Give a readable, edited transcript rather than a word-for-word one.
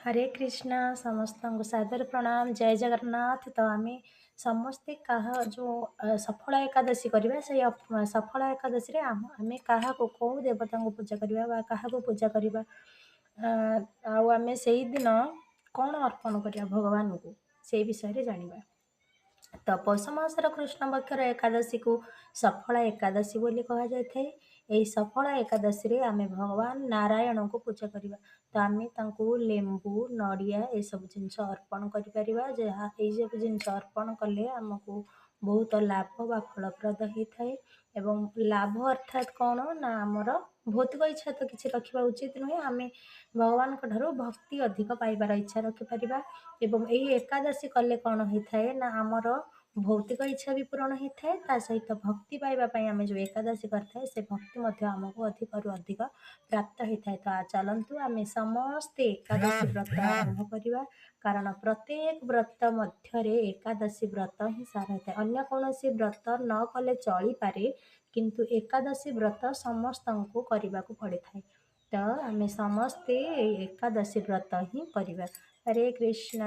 ହରେ କୃଷ୍ଣ, ସମସ୍ତଙ୍କୁ ସାଦର ପ୍ରଣାମ, ଜୟ ଜଗନ୍ନାଥ। ତ ଆମେ ସମସ୍ତେ କାହା ଯେଉଁ ସଫଳ ଏକାଦଶୀ କରିବା, ସେଇ ସଫଳ ଏକାଦଶୀରେ ଆମେ କାହାକୁ, କେଉଁ ଦେବତାଙ୍କୁ ପୂଜା କରିବା ବା କାହାକୁ ପୂଜା କରିବା, ଆଉ ଆମେ ସେଇଦିନ କ'ଣ ଅର୍ପଣ କରିବା ଭଗବାନଙ୍କୁ, ସେଇ ବିଷୟରେ ଜାଣିବା। ତ ପୌଷ ମାସର କୃଷ୍ଣ ପକ୍ଷର ଏକାଦଶୀକୁ ସଫଳ ଏକାଦଶୀ ବୋଲି କୁହାଯାଇଥାଏ। ଏହି ସଫଳ ଏକାଦଶୀରେ ଆମେ ଭଗବାନ ନାରାୟଣଙ୍କୁ ପୂଜା କରିବା। ତ ଆମେ ତାଙ୍କୁ ଲେମ୍ବୁ, ନଡ଼ିଆ ଏସବୁ ଜିନିଷ ଅର୍ପଣ କରିପାରିବା, ଯାହା ଏଇସବୁ ଜିନିଷ ଅର୍ପଣ କଲେ ଆମକୁ ବହୁତ ଲାଭ ବା ଫଳପ୍ରଦ ହେଇଥାଏ। ଏବଂ ଲାଭ ଅର୍ଥାତ୍ କ'ଣ ନା, ଆମର ଭୌତିକ ଇଚ୍ଛା ତ କିଛି ରଖିବା ଉଚିତ ନୁହେଁ, ଆମେ ଭଗବାନଙ୍କ ଠାରୁ ଭକ୍ତି ଅଧିକ ପାଇବାର ଇଚ୍ଛା ରଖିପାରିବା। ଏବଂ ଏହି ଏକାଦଶୀ କଲେ କ'ଣ ହେଇଥାଏ ନା, ଆମର ଭୌତିକ ଇଚ୍ଛା ବି ପୂରଣ ହେଇଥାଏ, ତା ସହିତ ଭକ୍ତି ପାଇବା ପାଇଁ ଆମେ ଯେଉଁ ଏକାଦଶୀ କରିଥାଏ, ସେ ଭକ୍ତି ମଧ୍ୟ ଆମକୁ ଅଧିକରୁ ଅଧିକ ପ୍ରାପ୍ତ ହେଇଥାଏ। ତ ଚାଲନ୍ତୁ ଆମେ ସମସ୍ତେ ଏକାଦଶୀ ବ୍ରତ ଆରମ୍ଭ କରିବା, କାରଣ ପ୍ରତ୍ୟେକ ବ୍ରତ ମଧ୍ୟରେ ଏକାଦଶୀ ବ୍ରତ ହିଁ ସାର ହେଇଥାଏ। ଅନ୍ୟ କୌଣସି ବ୍ରତ ନ କଲେ ଚଳିପାରେ, କିନ୍ତୁ ଏକାଦଶୀ ବ୍ରତ ସମସ୍ତଙ୍କୁ କରିବାକୁ ପଡ଼ିଥାଏ। ତ ଆମେ ସମସ୍ତେ ଏକାଦଶୀ ବ୍ରତ ହିଁ କରିବା। ହରେ କୃଷ୍ଣ।